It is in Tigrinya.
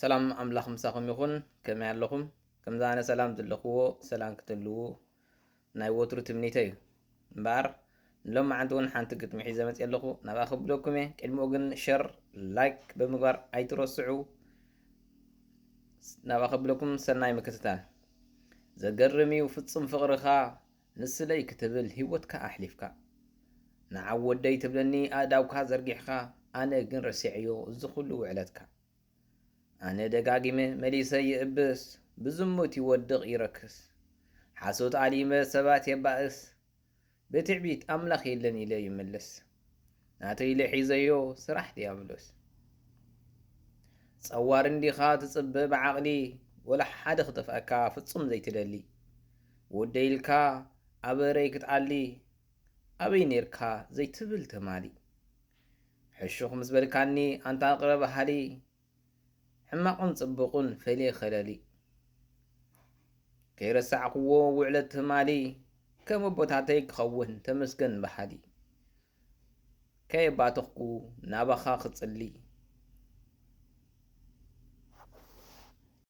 ሰላም ኣምላኽ ምሳኹም ይኹን። ከመይ ኣለኹም? ከምዛ ኣነ ሰላም ዘለኽዎ ሰላም ክትህልዉ ናይ ወትሩ ትምኒተይ እዩ። እምበኣር ንሎማዓንቲ እውን ሓንቲ ግጥሚ ሒዘ መፅየ ኣለኹ። ናብኣ ከብለኩም እየ። ቅድሚኡ ግን ሸር፣ ላይክ ብምግባር ኣይትረስዑ። ናብኣ ከብለኩም ሰናይ ምክትታል። ዘገርም እዩ ፍጹም ፍቕርኻ፣ ንስለይ ክትብል ህይወትካ ኣሕሊፍካ። ንዓብ ወደይ ትብለኒ ኣእዳውካ ዘርጊሕካ፣ ኣነ ግን ረሲዐዮ እዚ ኩሉ ውዕለትካ። ኣነ ደጋጊመ መሊሰ ይእብስ፣ ብዝሙት ይወድቕ ይረክስ። ሓሶት ኣሊመ ሰባት የባእስ፣ ብትዕቢት ኣምላኽ የለን ኢለ ይምልስ። ናተይ ኢለ ሒዘዮ ስራሕ ዲያብሎስ። ጸዋር እንዲኻ ትጽበ ብዓቕሊ፣ ወላ ሓደ ክጠፍኣካ ፍጹም ዘይትደሊ። ወደይ ኢልካ ኣበረይ ክትኣሊ፣ ኣበይ ኔርካ ዘይትብል ተማሊ። ሕሹኽ ምስ በልካኒ ኣንታ ቅረ በሃሊ፣ ሕማቕን ጽቡቕን ፈልየ ከለሊ። ከይረሳዕክዎ ውዕለት ትማሊ፣ ከም ኣቦታተይ ክኸውን ተመስገን በሃሊ። ከየባተኽኩ ናባኻ ክጽሊ፣